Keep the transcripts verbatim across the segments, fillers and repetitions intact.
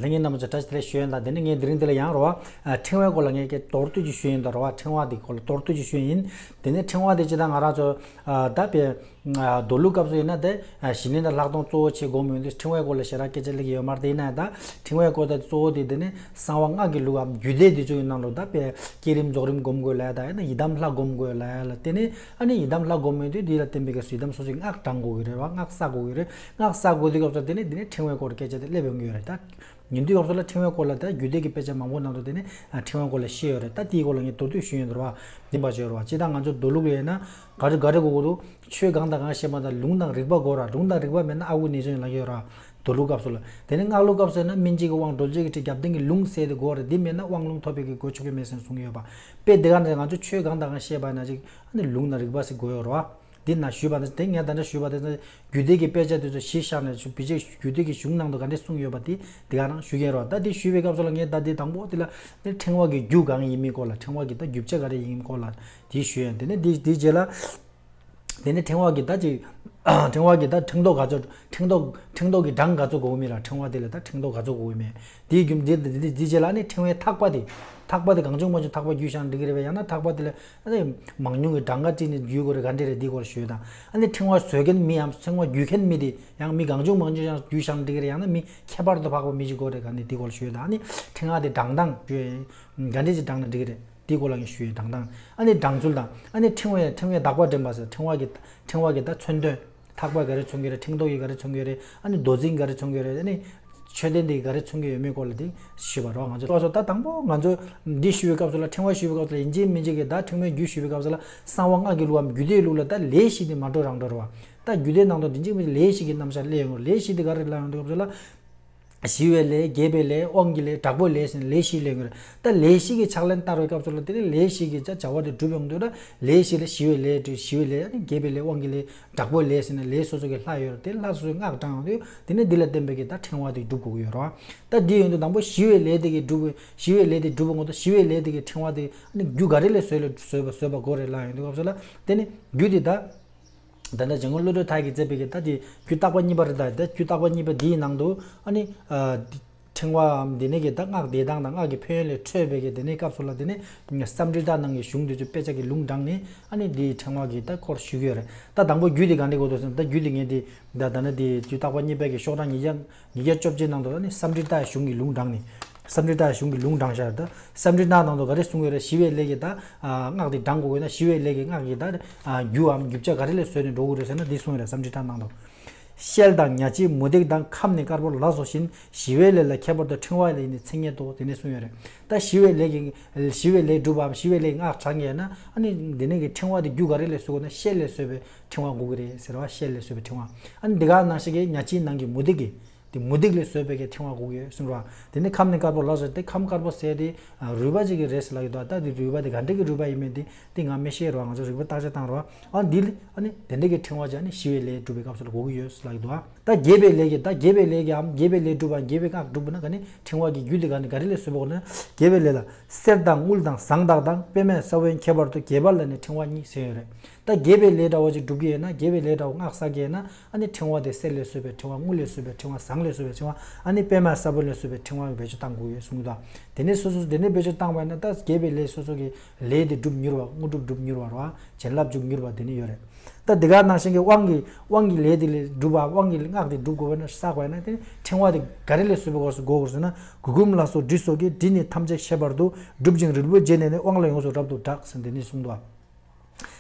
ད་ངས་རྣམ་པ་ཚོ་བཀྲ་ཤིས་བདེ་ལེགས་ཞུ་ཡ་ཡིན། ད་དེ་ནས་ངས་དེ་རིང་འདི་ལ་ཡང་རེད་བ། ཕྲེང་བའི་སྐོར་ལ་ངས་སྐད་མདོར་བསྡུས་ཅིག་ཞུ་ཡ་ཡིན། ད་རེད་བ། ཕྲེང་བ་འདི་སྐོར་ལ་མདོར་བསྡུས་ཅིག་ཞུ་ཡ་ཡིན། དེ་ནས་ཕྲེང་བ་འདི་ཅི་ད་ང་རང་ཚོ་ད་དཔེ་མདོ་ལུགས་སྐབས་སུ་ཡིན་ན་དེ་ཞི་གནས་དང་ལྷག་མཐོང་གཙོ་བོ་ཆེ་སྒོམ་ཡོང་དུས་ཕྲེང་བའི་སྐོར་ལ་ཞེ་དྲག་སྐད་ཆ་སླེབས་ཀྱི་ཡོད་མ་རེད། དེ་ཡིན་ན་ད་ཕྲེང་བའི་སྐོར་ད་གཙོ་བོ་དེ་དེ་ནས་གསང་བ་སྔགས་ཀྱི་ལུགས་འམ་རྒྱུད་སྡེ་འདི་ཚོ་ཡི་ནང་ལོགས་ད་དཔེ་བསྐྱེད་རིམ་རྫོགས་རིམ་སྒོམ་དགོས་ལབ་ཡ་ད་ཡིན་ན་ཡི་དམ་ལྷ་སྒོམ་དགོས་ལབ་ཡ་ལ། དེ་ནས་ཨ་ནི་ཡི་དམ་ལྷ་སྒོམ་ཡོང་དུས་འདི་ལ་བརྟེན་པའི་སྐབས་སུ་ཡི་དམ་སོ་སོའི་སྔགས་བགྲང་དགོས་ཀྱི་རེད་བ། སྔགས་བསགས་དགོས་ཀྱི་རེད། སྔགས་བསགས་དགོས་དུས་སྐབས་སུ་དེ་ནས་དེ་ནས་ཕྲེང་བའི་སྐོར་སྐད་ཆ་དེ་སླེབས་ཡོང་གི་ཡོད་རེད། ད་ཉིན་དུས་སྐབས་སུ་ལ་ཕྲེང་བའི་སྐོར་ལ་ད་རྒྱུད་སྡེ་གི་དཔེ་ཆ་མང་པོ་ནང་དུ་དེ་ནས་ཕྲེང་བའི་སྐོར་ལ་བཤད་ཡོད་རེད། ད་དེའི་སྐོར་ལ་ངས་མདོར་བསྡུས་ཞུས་ཡོད་རེད་བ། བདེན་པ་བརྗོད་རེད་བ། སྤྱིར་བཏང་ང་ཚོ་མདོ་ལུགས་ལ་ཡིན་ན་ག་རེ་ག་རེ་དགོས་ཀྱི་འདུག་ཆོས་གང་དང་གང་བཤད་པ་དང་ལུང་དང་རིགས་པ་དགོས་ར། ལུང་དང་རིགས་པ་མེད་ན་ཨ་ཁུ་ནེ་ཅོན་ལ་ཡོད་ར། མདོ་ལུགས་སྐབས་སུ་ལ། དེ་ནས་སྔགས་ལུགས་སྐབས་སུ་ཡིན་ན་སྨིན་བྱེད་ཀྱི་དབང་གྲོལ་བྱེད་ཀྱི་ཁྲིད་རྒྱབ་རྟེན་གྱི་ལུང་ཟེར་དེ་དགོས་ར། འདི་མེད་ན་དབང་ལུང་ཐོབ་པའི་གི་དགོས་ཆོག་གི་མེད་ཟེར་ནས་གསུངས་ཡོད་པ། དཔེ་དེ་ག་ནས་ང་ཚོ་ཆོས་གང་དང་གང་བཤད་པ་ན་ཅིག་ཨ་ནི་ལུང་དང་རིགས་པ་ཟེར་དགོས་ཡོད་ར་བ། འདི་ན་ཞུས་པ་དང་དེ་ངས་ད་ལྟ་ཞུས་པ་དེ་ཚོ་རྒྱུད་སྡེ་གི་དཔེ་ཆ་དེ་ཚོ་གཞི་བཞག་ནས་བི་ཅེ་རྒྱུད་སྡེ་གི་གཞུང་ནང་དུ་ག་འདྲས་གསུངས་ཡོད་པ་དེ་དེ་ག་རང་ཞུ་གི་ཡིན་རོགས། ད་དེ་ཞུས་པའི་སྐབས་སུ་ལ་ངས་ད་དེ་དང་པོ་དེ་ལ་དེ་ཕྲེང་བ་གི་རྒྱུ་གང་ཡིན་མིན་སྐོར་ལ། ཕྲེང་བ་གི་ད་རྒྱུ་ཆ་ག་རེ་ཡིན་མིན་སྐོར་ལ་དེ་ཞུས་ཡིན། དེ་ནས་དེ་དེ་རྗེས་ལ་དེ་ནས་ཕྲེང་བ་གི་ད་ཅིག་ཕྲེང་བ་གི་ད་ཕྲེང་རྡོག་ག་ཚོད་ཕྲེང་རྡོག་ཕྲེང་རྡོག་གི་གྲངས་ག་ཚོད་དགོས་མིན་ལ། ཕྲེང་བ་དེ་ལ་ད་ཕྲེང་རྡོག་ག་ཚོད་དགོས་མིན་དེའི་རྒྱུ་དེ་དེ་དེ་རྗེས་ལ་ནི་ཕྲེང་བའི་ཐག་པ་དེ་ཐག་པ་དེ་གང་བྱུང་མང་བྱུང་ཐག་པ་བརྒྱུས་བཞག་ན་འགྲིག་གི་རེད་པས། ཡང་ན་ཐག་པ་དེ་ལ་ཨ་ནི་མང་ཉུང་གི་གྲངས་ཀ་བྲིས་ནས་བརྒྱུད་དགོས་རེད། ག་འདྲས་རེད། འདི་སྐོར་ཞུས་དང་། ཨ་ནི་ཕྲེང་བ་བཟོ་མཁན་མི་ཡང་ཕྲེང་བ་བརྒྱུད་མཁན་མི་དེ་ཡང་མི་གང་བྱུང་མང་བྱུང་ཡང་བརྒྱུད་བཞག་ན་འགྲིག་གི་རེད། ཡང་ན་མི་ཁྱད་པར་དུ་འཕགས་པ་མི་ཞིག་དགོས་རེད། ག་ནས་འདི་སྐོར་ཞུས་དང་། ཨ་ནི་ཕྲེང་བ་དེ་བགྲང་སྟངས་ཞུས་ག་འདྲས་ཅིག་བགྲང་ན་འགྲིག་གི་རེད། འདི་སྐོར་ལ་ངས་ཞུས་ཡོད་དང་དང་། ཨ་ནི་བགྲང་ཚུལ་དང་། ཨ་ནི་ཕྲེང་བའི་ཕྲེང་བའི་བརྡ་པ་འདྲེན་པ་ཟེར། ཕྲེང་བ་གི་ཕྲེང་བ་གི་ད་མཚོན་དོན། ཐག་པ་ག་རེ་མཚོན་གྱི་རེད། ཕྲེང་རྡོག་གི་ག་རེ་མཚོན་གྱི་རེད། ཨ་ནི་རྡོ་འཛིན་ག་རེ་མཚོན་གྱི་རེད། ཨ་ནི་མཆོད་རྟེན་འདི་ག་རེ་མཚོན་གྱི་ཡོད་མེད་སྐོར་ལ་འདི་ཞུས་པ་རོགས། ང་ཚོ་ལྟོས་སོ། ད་དང་པོ་ང་ཚོ་འདི་ཞུ་བའི་སྐབས་སུ་ལ་ཕྲེང་བ་ཞུ་བའི་སྐབས་སུ་ལ་ཡིན་གཅིག་མིན་གཅིག་གི་ད་ཕྲེང་བའི་རྒྱུད་ཞུ་བའི་སྐབས་སུ་ལ་གསང་བ་སྔགས་ཀྱི་ལུགས་འམ་རྒྱུད་སྡེའི་ལུགས་ལ་ད་ལས་བཞི་འདི་མ་འགྲོ་རང་འགྲོ་རེད་བ། ད་རྒྱུད་སྡེ་ནང་དུ་ཡིན་གཅིག་མིན་གཅིག་ལས་བཞི་གི་རྣམ་གཞག་སླེབས་ཡོང་། ལས་བཞི་འདི་ག་རེ་ལབ་ཡོང་དུས་སྐབས་སུ་ལ། ཞི་བའི་ལས། རྒྱས་པའི་ལས། དབང་གི་ལས། དྲག་པོའི་ལས་ཟེར་ནས་ལས་བཞི་ལེན་གྱི་རེད། ད་ལས་བཞི་གི་ཕྱག་ལེན་བསྟར་བའི་སྐབས་སུ་ལ་དེ་ནི་ལས་བཞི་གི་བྱ་བྱ་བ་དེ་འགྲུབ་ཡོང་དུས་ལ་ལས་བཞི་ལ་ཞི་བའི་ལས་འགྲུབ། ཞི་བའི་ལས་ནི་རྒྱས་པའི་ལས། དབང་གི་ལས། དྲག་པོའི་ལས་ཟེར་ནས་ལས་སོ་སོ་གི་ལྷ་ཡོད་རེད། དེ་ལྷ་སོ་སོའི་སྔགས་བགྲང་ཡོང་དུས་དེ་ནི་འདི་ལ་བརྟེན་པའི་གི་ད་ཕྲེང་བ་དེ་འགྲུབ་དགོས་ཀྱི་ཡོད་རེད། ད་འདི་ཡོང་དུས་དང་པོ་ཞི་བའི་ལས་དེ་གི་འགྲུབ། ཞི་བའི་ལས་དེ་འགྲུབ་ངོ་ཏོ། ཞི་བའི་ལས་དེ་གི་ཕྲེང་བ་དེ་ནི་རྒྱུ་ག་རེ་ལས་བཟོས་ལས་བཟོས་པ་བཟོས་པ་དགོས་རེད་ལབ་ཡོང་དུས་སྐབས་སུ་ལ་དེ་ནི་རྒྱུ་དེ་ད། ད་ལྟ་འཇམ་མགོན་བློ་གྲོས་ཐར་གྱིས་མཛད་པའི་གི་ད་དེ་རྒྱུད་བརྟག་པ་གཉིས་པ་རེད། ད་དེ་རྒྱུད་བརྟག་པ་གཉིས་པ་འདིའི་ནང་དུ་ཨ་ནི་ཨ་ཕྲེང་བའམ་དེ་ནས་གི་ད་སྔགས་བཟླས་སྟངས་དང་སྔགས་ཀྱི་ཕན་ཡོན་ལས་འཕྲོས་པའི་གི་དེ་ནས་སྐབས་སུ་ལ་དེ་ནས་སཾ་རི་ཏ་ནང་གི་གཞུང་དེ་ཚོ་དཔེ་ཆ་གི་ལུང་དྲངས་ནས་ཨ་ནི་འདིའི་ཕྲེང་བ་གི་ད་སྐོར་ཞུ་གི་ཡོད་རེད། ད་དང་པོ་རྒྱུད་དེ་ག་འདྲ་དགོས་འདུག་ཟེར་ན། ད་རྒྱུད་དེ་ངས་དེ་ད་ད་ནི་དེ་རྒྱུད་བརྟག་པ་གཉིས་པའི་གི་ཤོག་གྲངས་ཉིས་བརྒྱ་ཉིས་བརྒྱ་བཅོ་བརྒྱད་ནང་དུ་ཨ་ནི་སཾ་རི་ཏའི་གཞུང་གི་ལུང་དྲངས་ནས། སཾ་རི་ཏའི་གཞུང་གི་ལུང་དྲངས་ཤག་ད་སཾ་རི་ཏ་ནང་དུ་ག་རེ་གསུངས་ཡོད་རེད། ཞི་བའི་ལས་ཀྱི་ད་ཨ་སྔགས་དེ་བགྲང་དགོས་ཀྱི་ན་ཞི་བའི་ལས་ཀྱི་སྔགས་ཀྱི་ད་ཨ་རྒྱུའམ་རྒྱུ་ཆ་ག་རེ་ལས་བཟོས་ནས་འགྲོ་དགོས་རེད་ཟེར་ན་འདི་གསུངས་ཡོད་རེད། སཾ་རི་ཏ་ནང་དུ། ཤེལ་དང་ཉ་ལྕེ་མུ་ཏིག་དང་། ཁམ་ནི་དཀར་པོ་ལ་སོགས་བཞིན། ཞི་བའི་ལས་ལ་ཁྱད་པར་དུ། ཕྲེང་བ་ལས་ནི་མཚན་ཉིད་དོ། དེ་ནས་གསུངས་ཡོད་རེད། ད་ཞི་བའི་ལས་ཀྱི་ཞི་བའི་ལས་སྒྲུབ་པའམ་ཞི་བའི་ལས་སྔགས་བགྲང་ཡས་ན་ཨ་ནི་འདི་ནས་ཀྱི་ཕྲེང་བ་དེ་རྒྱུ་ག་རེ་ལས་བཟོ་དགོས་ན་ཤེལ་ལས་བཟོས་པའི་ཕྲེང་བ་དགོས་ཀྱི་རེད་ཟེར་བ། ཤེལ་ལས་བཟོས་པའི་ཕྲེང་བ། ཨ་ནི་འདི་ག་ནང་བཞིན་གྱི་ཉ་ལྕེའི་ནང་གི་མུ་ཏིག་གི་དེ་མུ་ཏིག་ལས་བཟོས་པའི་གི་ཕྲེང་བ་དགོས་ཀྱི་ཡོད་གསུངས་ར། དེ་ནས་ཁམ་ནི་དཀར་པོ་ལ་སོགས་དེ་ཁམ་དཀར་པོ་ཟེར་དེ་རུས་པ་ཅིག་གི་རེད་ཟེར་ལབ་ཀྱི་འདུག་ད་དེ་རུས་པ་དེ་ག་འདྲ་གི་རུས་པ་ཡིན་མིན་དེ་དེ་ང་མི་ཤེས་ར། ང་ཚོ་རིག་པ་བརྟག་དཔྱད་བཏང་ར། ཨ་འདི་ལ་ཨ་ནི་དེ་འདྲ་གི་ཕྲེང་བ་ཅིག་ཨ་ནི་ཞི་བའི་ལས་སྒྲུབ་པའི་སྐབས་སུ་ལ་དགོས་ཀྱི་ཡོད་ཟེར་ལབ་ཀྱི་འདུག་ད་རྒྱས་པའི་ལས་ཀྱི་ད་རྒྱས་པའི་ལས་ཀྱི་འམ་རྒྱས་པའི་ལས་སྒྲུབ་པ་རྒྱས་པའི་སྔགས་སྒྲུབ་པ་ན་ག་ནི་ཕྲེང་བ་གི་རྒྱུ་དེ་ག་ནི་ག་རེ་ལས་བཟོས་པ་དགོས་ན། རྒྱས་པའི་ལས་ལ་གསེར་དང་དངུལ་དང་ཟངས་དག་དང་། པདྨའི་ས་བོན་ཁྱད་པར་དུ། རྒྱས་པ་ལ་ནི་ཕྲེང་བ་གཉིས་ཟེར་ཡོད་རེད། ད་རྒྱས་པའི་ལས་འདྲ་བོ་ཅིག་སྒྲུབ་ཀྱི་ཡོད་ན། རྒྱས་པའི་ལས་འདྲ་བོ་སྔགས་བསགས་ཀྱི་ཡོད་ན་ཨ་ནི་ཕྲེང་བ་དེ་གསེར་ལས་བཟོས་པའི་ཕྲེང་བ། དངུལ་ལས་བཟོས་པའི་ཕྲེང་བ། ཟངས་ལས་བཟོས་པའི་ཕྲེང་བ། ཨ་ནི་པདྨ་ས་བོན་ལས་བཟོས་པའི་ཕྲེང་བ་བེད་སྤྱོད་བཏང་དགོས་ཡོད་གསུངས་འདུག་དེ་ནས་སོ་སོ་དེ་ནས་བེད་སྤྱོད་བཏང་བ་ཡིན་ན་ད་རྒྱས་པའི་ལས་སོ་སོ་གི་ལས་དེ་སྒྲུབ་མྱུར་བ། དངོས་གྲུབ་སྒྲུབ་མྱུར་བ་རེད་བ། བྱིན་རླབས་འཇུག་མྱུར་བ་དེ་ནས་ཡོད་རེད། ད་དེ་ག་ནང་བཞིན་གྱི་དབང་གི་དབང་གི་ལས་དེ་ལས་སྒྲུབ་པ། དབང་གི་སྔགས་དེ་སྒྲུབ་དགོས་པ་ན་བསགས་པ་ཡིན་ན་དེ་ནས་ཕྲེང་བ་དེ་ག་རེ་ལས་བཟོས་པ་དགོས་སུ་དགོས་དགོས་ཟེར་ན། གུར་གུམ་ལ་སོགས་དྲི་སོགས་ཀྱིས། དྲི་ནི་ཐམས་ཅད་ཤེས་པར་དུ། བསྒྲུབ་ཅིང་རིལ་བུར་བརྗེས་ནས་ནི། དབང་ལ་ཡོངས་སུ་རབ་ཏུ་བསྒྲགས་ཟེར་འདི་ནས་གསུངས་འདུག་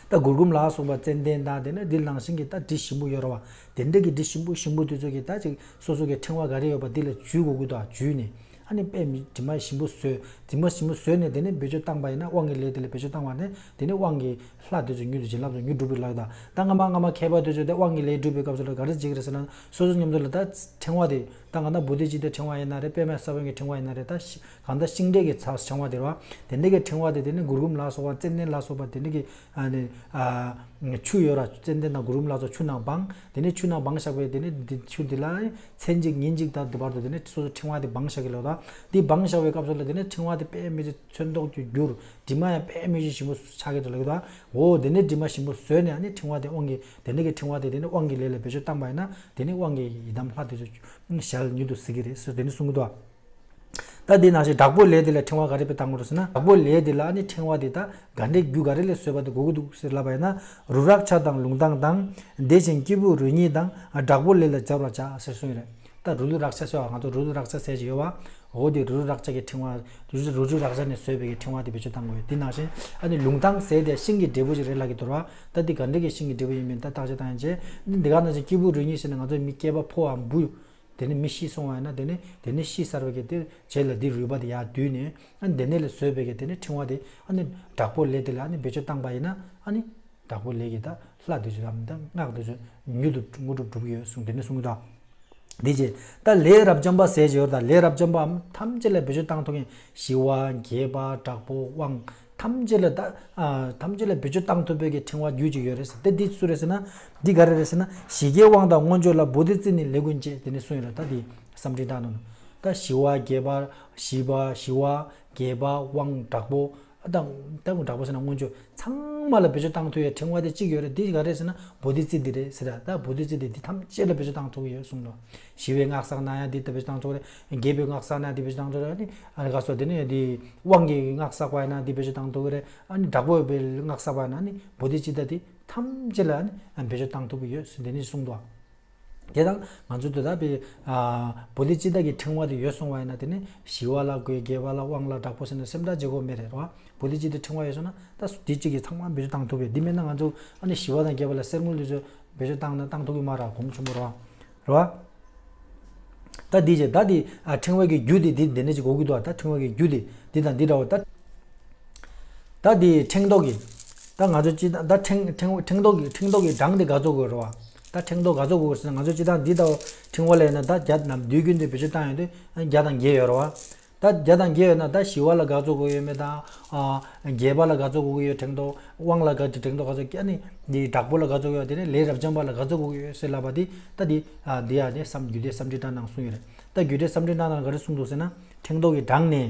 ད་གུར་གུམ་ལ་སོགས་པ་ཙན་དན་དང་དེ་ནས་འདི་ནང་བཞིན་གྱི་ད་དྲི་ཞིམ་པོ་ཡོད་རེད་བ། དེ་འདྲ་གི་དྲི་ཞིམ་པོ་ཞིམ་པོ་དེ་ཚོ་གི་ད་ཅིག་སོ་སོ་གི་ཕྲེང་བ་ག་རེ་ཡོད་པ་འདི་ལ་འཇུས་དགོས་ཀྱི་འདུག་འཇུས་ནས་ཨ་ནི་དཔེ་མི་དྲི་མ་ཞིམ་པོ་བཟོས། དྲི་མ་ཞིམ་པོ་བཟོས་ནས་དེ་ནས་བེད་སྤྱོད་བཏང་པ་ཡིན་ན། དབང་གི་ལས་དེ་ལ་བེད་སྤྱོད་བཏང་བ་ནས་དེ་ནས་དབང་གི་ལྷ་དེ་ཚོ་མྱུར་དུ་བྱིན་རླབས་དང་མྱུར་འགྲུབ་པའི་ལག་ད། ད་སྔ་མ་སྔ་མ་མཁས་པ་དེ་ཚོ་དེ་དབང་གི་ལས་སྒྲུབ་པའི་སྐབས་སུ་ལ་ག་རེ་བྱེད་ཀྱི་རེད་ཟེར་ན། སོ་སོ་མཉམ་དུ་ལ་ད་ཕྲེང་བ་དེ་ད་ང་ད་བོ་དྷི་ཙིཏྟའི་ཕྲེང་བ་ཡིན་ན་རེད། པདྨའི་ས་བོན་གྱི་ཕྲེང་བ་ཡིན་ན་རེད། ད་ཤི་གང་ལྟར་ཤིང་འབྲས་ཀྱི་ཚ་ཕྲེང་བ་དེ་རེད་བ། དེ་འདྲ་གི་ཕྲེང་བ་དེ་དེ་ནི་གུར་གུམ་ལ་སོགས་པ་ཙན་དན་ལ་སོགས་པ་དེ་འདྲ་གི་ཨ་ནི་ཨ་ཆུ་ཡོད་ར། ཙན་དན་དང་གུར་གུམ་ལ་སོགས་ཆུ་ནང་སྦངས། དེ་ནི་ཆུ་ནང་སྦངས་བཞག་པས་དེ་ནི་འདི་ཆུ་འདི་ལ་མཚན་གཅིག་ཉིན་གཅིག་དང་དེ་བར་དུ་དེ་ནི་སོ་སོ་ཕྲེང་བ་དེ་སྦངས་བཞག་གི་ལོ། ད་འདི་སྦངས་བཞག་པའི་སྐབས་སུ་ལ་དེ་ནི་ཕྲེང་བ་དེ་དཔེ་མི་སྲིད་ཚོན་མདོག་ཅིག་འགྱུར། དྲི་མ་ཡང་དཔེ་མི་སྲིད་ཞིམ་པོ་ཆགས་ཀྱི་འདུག་ལབ་ཀྱི་འདུག་འོ་དེ་ནས་དྲི་མ་ཞིམ་པོ་བཟོས་ནས་ཨ་ནི་ཕྲེང་བ་དེ་དབང་གི་དེ་འདྲ་གི་ཕྲེང་བ་དེ་དེ་ནི་དབང་གི་ལས་ལ་བེད་སྤྱོད་བཏང་པ་ཡིན་ན་དེ་ནི་དབང་གི་ཡི་དམ་ལྷ་དེ་ཚོ་ཞལ་མྱུར་དུ་གཟིགས་ཀྱི་རེད་ཟེར་དེ་ནི་གསུང་གི་འདུག་ད་འདི་ནང་བཞིན་དྲག་པོའི་ལས་དེ་ལ་ཕྲེང་བ་ག་རེ་དཔེ་བཏང་དགོས་རེད་ཟེར་ན། དྲག་པོའི་ལས་དེ་ལ་ཨ་ནི་ཕྲེང་བ་དེ་ད་ག་འདྲའི་རྒྱུ་ག་རེ་ལས་བཟོས་པ་དེ་དགོས་ཀྱི་འདུག་ཟེར་ལབ་པ་ཡིན་ན། རུ་རཀྵ་དང་ལུང་ཐང་དང་། དེ་བཞིན་སྐྱེས་བུ་རུ་གཉིས་དང་། དྲག་པོའི་ལས་ལ་སྦྱར་བར་བྱ་ཟེར་གསུངས་ཡོད་རེད། ད་རུ་རུ་རཀྵ་ཟེར་བ། ང་ཚོ་རུ་རུ་རཀྵ་ཟེར་གྱི་ཡོད་བ། འོ་དེ་རུ་རུ་རཀྵ་གི་ཕྲེང་བ། རུ་རུ་རུ་རུ་རཀྵ་ནས་བཟོས་པའི་གི་ཕྲེང་བ་དེ་བེད་སྤྱོད་བཏང་དགོས་ཡོད། དེ་ནང་བཞིན་ཨ་ནི་ལུང་ཐང་ཟེར་དེ་ཤིང་གི་འབྲས་བུ་ཞིག་རེད་ལབ་ཀྱི་འདུག་བ། ད་དེ་ག་འདྲ་གི་ཤིང་གི་འབྲས་བུ་ཡིན་མིན་ད་བརྟག་དཔྱད་བཏང་ཡིན་བྱས། འདི་ག་ནང་བཞིན་སྐྱེས་བུ་རུ་གཉིས་ཟེར་ནས་ང་ཚོ་མི་སྐྱེས་པ་ཕོའམ་བུ། དེ་ནས་མི་ཤི་སོང་བ་ཡིན་ན། དེ་ནས་དེ་ནས་ཤི་ཚར་བའི་གི་དེ་རྗེས་ལ་དེ་རུས་པ་དེ་ཡར་བསྡུས་ནས། ཨ་ནི་དེ་ནས་ལས་བཟོས་པའི་གི་དེ་ནས་ཕྲེང་བ་དེ་ཨ་ནི་དྲག་པོའི་ལས་དེ་ལ་ཨ་ནི་བེད་སྤྱོད་བཏང་པ་ཡིན་ན། ཨ་ནི་དྲག་པོའི་ལས་ཀྱི་ད་ལྷ་དེ་ཚོ་དང་ད་སྔགས་དེ་ཚོ་མྱུར་དུ་དངོས་གྲུབ་འགྲུབ་ཀྱི་ཡོད་གསུངས། དེ་ནས་གསུངས་ཀྱི་འདུག་དེ་རྗེས་ད་ལས་རབ་འབྱམས་པ་ཟེར་གྱི་ཡོད་རེད། ད་ལས་རབ་འབྱམས་པའམ་ཐམས་ཅད་ལ་བེད་སྤྱོད་བཏང་ཐུབ་མཁན། ཞི་བ། དགྱེས་པ། དྲག་པོ། དབང་། ཐམས་ཅད་ལ་ད་ཨ་ཐམས་ཅད་ལ་བེད་སྤྱོད་བཏང་ཐུབ་པའི་གི་ཕྲེང་བ་རྒྱུད་ཅིག་ཡོད་རེད་ཟེར། དེ་འདི་སུ་རེད་ཟེར་ན། འདི་ག་རེ་རེད་ཟེར་ན། ཞི་རྒྱས་དབང་དང་མངོན་སྤྱོད་ལ། བོ་དྷི་ཙི་ནི་ལས་ཀུན་སྤྱད། དེ་ནས་གསུངས་ཡོད་རེད། ད་འདི་བསམ་འགྲིག་བཏང་ནོ། ད་ཞི་བ། དགྱེས་པ། ཞི་བ། ཞི་བ། དགྱེས་པ། དབང་། དྲག་པོ། ཨ་ད་ད་དྲག་པོ་ཟེར་ན་མངོན་སྤྱོད། ཚང་མ་ལ་བེད་སྤྱོད་བཏང་ཐུབ་ཡའི་ཕྲེང་བ་དེ་གཅིག་ཡོད་རེད། འདི་ག་རེ་ཟེར་ན་བོ་དྷི་ཙི་ཏི་རེད་ཟེར། ད་བོ་དྷི་ཙི་ཏི་འདི་ཐམས་ཅད་ལ་བེད་སྤྱོད་བཏང་ཐུབ་ཀྱི་ཡོད་གསུངས་ལོ། ཞི་བའི་སྔགས་བསགས་ན་ཡང་འདི་ལ་བེད་སྤྱོད་བཏང་ཐུབ་རེད། དགྱེས་པའི་སྔགས་བསགས་ན་ཡང་འདི་ལ་བེད་སྤྱོད་བཏང་ཐུབ་རེད། ཨ་ནི་ཨ་ནི་ག་སོ་དེ་ནས་འདི་དབང་གི་སྔགས་བསགས་པ་ཡིན་ན་འདི་ལ་བེད་སྤྱོད་བཏང་ཐུབ་ཀྱི་རེད། ཨ་ནི་དྲག་པོ་བའི་སྔགས་བསགས་པ་ཡིན་ན་ནི་བོ་དྷི་ཙི་ཏ་འདི་ཐམས་ཅད་ལ་ཨ་ནི་བེད་སྤྱོད་བཏང་ཐུབ་ཀྱི་ཡོད་ཟེར་དེ་ནས་གསུངས་འདུག་དེ་དང་ང་ཚོ་དེ་ལྟ་བུའི་ཨ་བོ་དྷི་ཙི་ཏ་གི་ཕྲེང་བ་དེ་ཡོད་སོང་བ་ཡིན་ན། དེ་ནི་ཞི་བ་ལ་དགོས། དགྱེས་པ་ལ། དབང་ལ། དྲག་པོ་ཟེར་ནས་སེམས་ཐག་བཅད་དགོས་མེད་རེད་རོ། བོ་དྷི་ཙི་ཏའི་ཕྲེང་བ་ཡོད་སོང་ན་ད་དེ་གཅིག་གིས་ཚང་མ་བེད་སྤྱོད་བཏང་ཐུབ་པས། འདི་མེད་ན་ང་ཚོ་ཨ་ནི་ཞི་བ་དང་དགྱེས་པ་ལ་གསེར་དངུལ་དེ་ཚོ་བེད་སྤྱོད་བཏང་ན་བཏང་ཐུབ་ཀྱི་མ་རེད། གོང་ཆེན་པོ་རོ། རོ། ད་འདི་བྱས། ད་འདི་ཨ་ཕྲེང་བའི་གི་རྒྱུ་དེ་འདི་འདི་ནས་ཅིག་གོ་གི་འདུག་ད་ཕྲེང་བའི་གི་རྒྱུ་དེ་འདི་དང་འདི་འདྲ་བོ། ད་ད་འདི་ཕྲེང་རྡོག་གི། ད་ང་ཚོ་སྤྱིར་བཏང་ད་ཕྲེང་ཕྲེང་ཕྲེང་རྡོག་གི་ཕྲེང་རྡོག་གི་གྲངས་དེ་ག་ཚོད་དགོས་རེད་བ། ད་ཕྲེང་རྡོག་ག་ཚོད་དགོས་ཟེར་ན། ང་ཚོ་སྤྱིར་བཏང་འདི་ལྟ་བུ་ཕྲེང་བ་ལ་ཡིན་ན་ད་བརྒྱ་ནམ་དུས་རྒྱུན་དུ་བེད་སྤྱོད་བཏང་ཡོང་དུས་ཨ་བརྒྱ་དང་བརྒྱད་ཡོད་རེད་བ། ད་བརྒྱ་དང་བརྒྱད་ཡོད་ན་ད་ཞི་བ་ལ་ག་ཚོད་དགོས་ཡོད་མེད་དང་། ཨ་དགྱེས་པ་ལ་ག་ཚོད་དགོས་ཀྱི་ཡོད། ཕྲེང་རྡོག། དབང་ལ་ག་ཚོད། ཕྲེང་རྡོག་ག་ཚོད། ཨ་ནི་འདི་དྲག་པོ་ལ་ག་ཚོད་དགོས་ཡོད། དེ་ནས་ལས་རབ་འབྱམས་པ་ལ་ག་ཚོད་དགོས་ཀྱི་ཡོད་ཟེར་ལབ་པ་དེ། ད་འདི་ཨ་འདི་ཡ་དེ་བསམ་རྒྱུད་སྡེ་བསམ་གྲུབ་གྲྭ་ནང་གསུངས་ཡོད་རེད། ད་རྒྱུད་སྡེ་བསམ་གྲུབ་གྲྭ་ནང་ག་རེ་གསུངས་འདུག་ཟེར་ན། ཕྲེང་རྡོག་གི་གྲངས་ནི།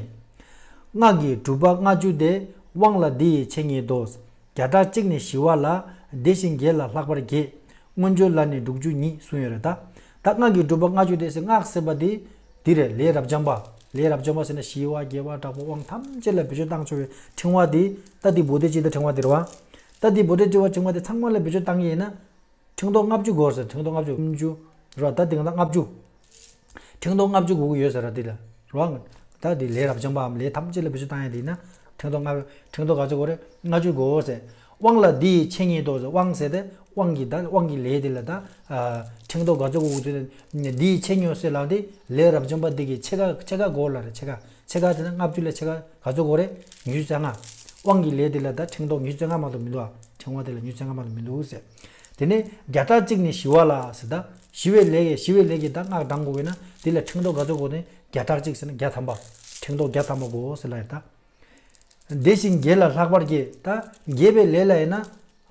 སྔགས་ཀྱི་སྒྲུབ་པ་ལྔ་བཅུ་སྟེ། དབང་ལ་འདི་ཡི་ཆེ་ཉིད་དོ། བརྒྱ་ཕྲག་གཅིག་ནི་ཞི་བ་ལ། དེ་བཞིན་བརྒྱད་ལ་ལྷག་པར་བརྒྱད། མངོན་སྤྱོད་ལ་ནི་དྲུག་ཅུ་ཉིད་གསུངས་ཡོད་རེད། ད་ད་སྔགས་ཀྱི་སྒྲུབ་པ་ལྔ་བཅུ་སྟེ་ཟེར། སྔགས་ཟེར་བ་དེ་འདི་རེད། ལས་རབ་འབྱམས་པ། ལས་རབ་འབྱམས་པ་ཟེར་ན་ཞི་བ་དགྱེས་པ་དྲག་པོ་དབང་ཐམས་ཅད་ལ་བེད་སྤྱོད་བཏང་ཆོག་པའི་ཕྲེང་བ་དེ། ད་འདི་བོ་དྷི་ཙི་ཏ་ཕྲེང་བ་དེ་རེད་བ། ད་འདི་བོ་དྷི་ཙི་ཏ་ཕྲེང་བ་དེ་ཚང་མ་ལ་བེད་སྤྱོད་བཏང་གི་ཡིན་ན། ཕྲེང་རྡོག་ལྔ་བཅུ་དགོས་ཟེར། ཕྲེང་རྡོག་ལྔ་བཅུ། ལྔ་བཅུ་རེད་བ། ད་འདི་ག་ད་ལྔ་བཅུ། ཕྲེང་རྡོག་ལྔ་བཅུ་དགོས་ཀྱི་ཡོད་ཟེར་ར་འདི་ལ་རེད་བ། ད་འདི་ལས་རབ་འབྱམས་པའམ་ལས་ཐམས་ཅད་ལ་བེད་སྤྱོད་བཏང་ཡ་དེ་ཡིན་ན། ཕྲེང་རྡོག་ལྔ། ཕྲེང་རྡོག་ག་ཚོད་དགོས་རེད། ལྔ་བཅུ་དགོས་ཟེར། དབང་ལ་འདི་ཡི་ཆེ་ཉིད་དོ་ཟེར། དབང་ཟེར་དེ་དབང་གི་ད་དབང་གི་ལས་དེ་ལ་ད་ཨ་ཕྲེང་རྡོག་ག་ཚོད་དགོས་ཀྱི་འདུག་འདི་ཡི་ཆེ་ཉིད་ཟེར་ལབ་དེ་ལས་རབ་འབྱམས་པ་འདི་གི་ཕྱེད་ཀ་ཕྱེད་ཀ་དགོས་ལབ་རེད། ཕྱེད་ཀ་ཕྱེད་ཀ་དེ་ན་ལྔ་བཅུ་ལ་ཕྱེད་ཀ་ག་ཚོད་དགོས་རེད། ཉི་ཤུ་རྩ་ལྔ། དབང་གི་ལས་དེ་ལ་ད་ཕྲེང་རྡོག་ཉི་ཤུ་རྩ་ལྔ་མ་གཏོགས་མི་འདུག་ཨ། ཕྲེང་བ་དེ་ལ་ཉི་ཤུ་རྩ་ལྔ་མ་གཏོགས་མི་འདུག་ཟེར། དེ་ནས་བརྒྱ་ཕྲག་གཅིག་ནི་ཞི་བ་ལ་ཟེར། ད་ཞི་བའི་ལས་ཀྱི་ཞི་བའི་ལས་ཀྱི་ད་སྔགས་བགྲང་དགོས་པས་ན་དེ་ལ་ཕྲེང་རྡོག་ག་ཚོད་དགོས་ནས་བརྒྱ་ཕྲག་གཅིག་ཟེར་ན་བརྒྱ་ཐམ་པ། ཕྲེང་རྡོག་བརྒྱ་ཐམ་པ་དགོས་ཟེར་ལབ་ཡ་ད། དེ་བཞིན་བརྒྱད་ལ་ལྷག་པར་བརྒྱད། ད་དགྱེས་པའི་ལས་ལ་ཡིན་ན་